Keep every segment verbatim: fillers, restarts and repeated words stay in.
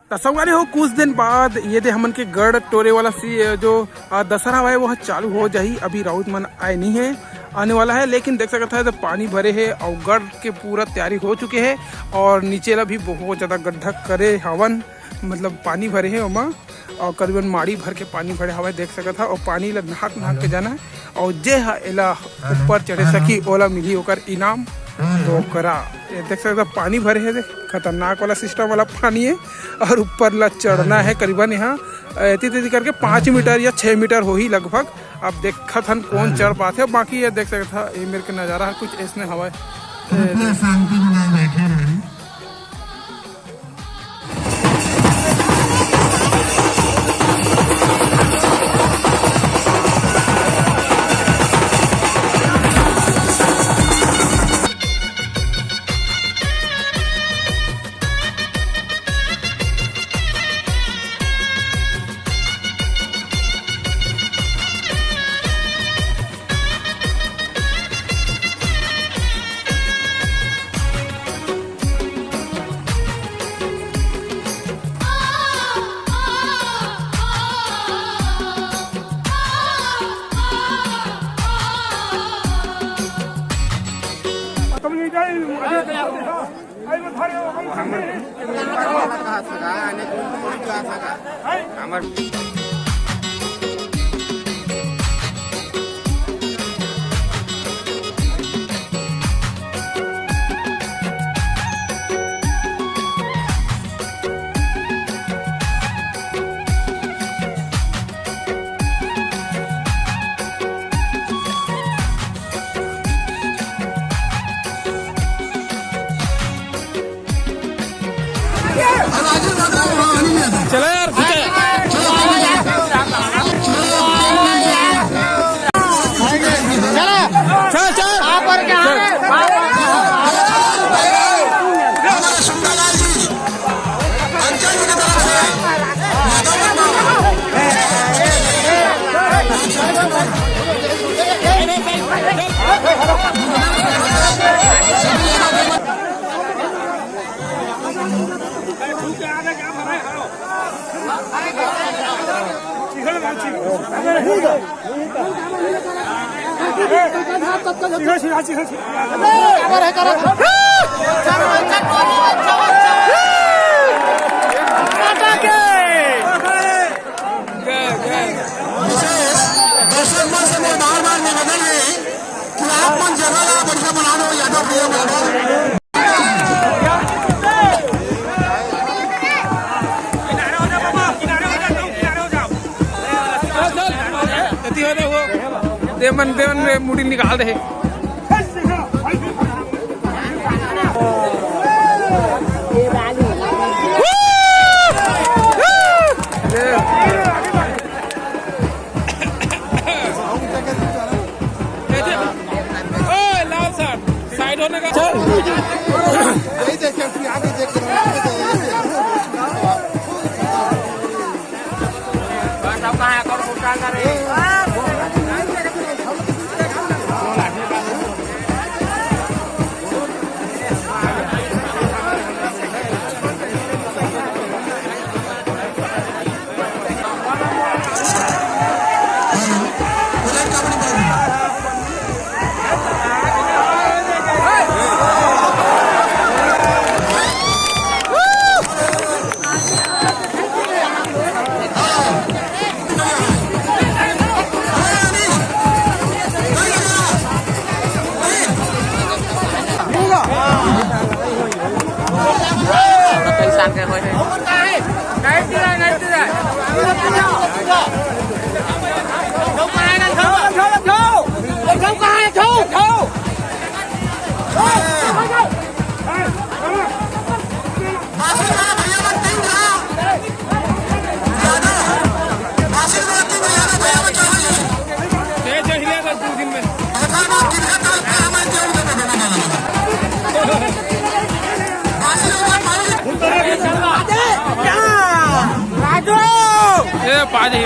त संगवारी हो, कुछ दिन बाद ये दे हमन के गढ़ टोरे वाला सी-, जो, आ, दशहरा हवय, वो ह चालू हो जाही। अभी राउत मन आए नहीं है, आने वाला है, लेकिन देख सकत है, तो पानी भरे है और गढ़ के पूरा तैयारी हो चुके है और नीचे ला भी बहुत ज्यादा गड्ढा करे हवन, मतलब पानी भरे है ओमा। और करीबन माड़ी भर के पानी भरे हवय, देख सकत हा। और पानी ला नहाक नहाक के जाना है। और जे हा एला ऊपर चढ़े सकी, ओला मिली ओकर इनाम। तो ओकरा ये देख सकत हा, पानी भरे है, देख, खतरनाक वाला सिस्टम वाला पानी है। और ऊपर ला चढ़ना है करीबन यहाँ एती तेती करके पाँच मीटर या छः मीटर होही लगभग। अब देखत हन कौन चढ़ पाथे। बाकी ये देख सकत हा, ये मेर के नज़ारा है कुछ ऐसने हवय। कृपया शांति बनाए बैठे रहें। चलो यार, खींचे। चल, चल। विशेष दर्शक मन से मैं बार बार निवेदन है कि आप मन जगह ला बढ़िया बना लो, यादव भैया बना लो। एती हो दे वो। देवन, देवन रे मुड़ी निकाल दे। ओए, लाल शर्ट, साइड होने का। चल। ए, पाजी।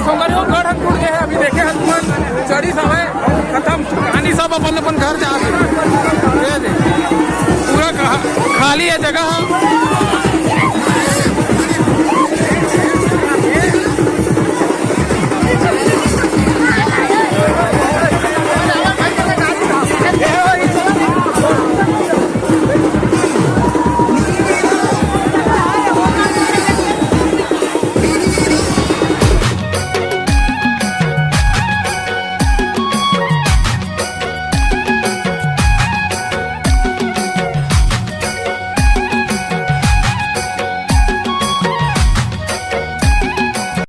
संगवारी हो, गढ़ ह टूट गए हे। अभी देखे हन तुमन, चढ़िस हवय, खतम, कहानी सब अपन अपन घर जा। ये दे, पूरा खा-, खाली हे जगह ह।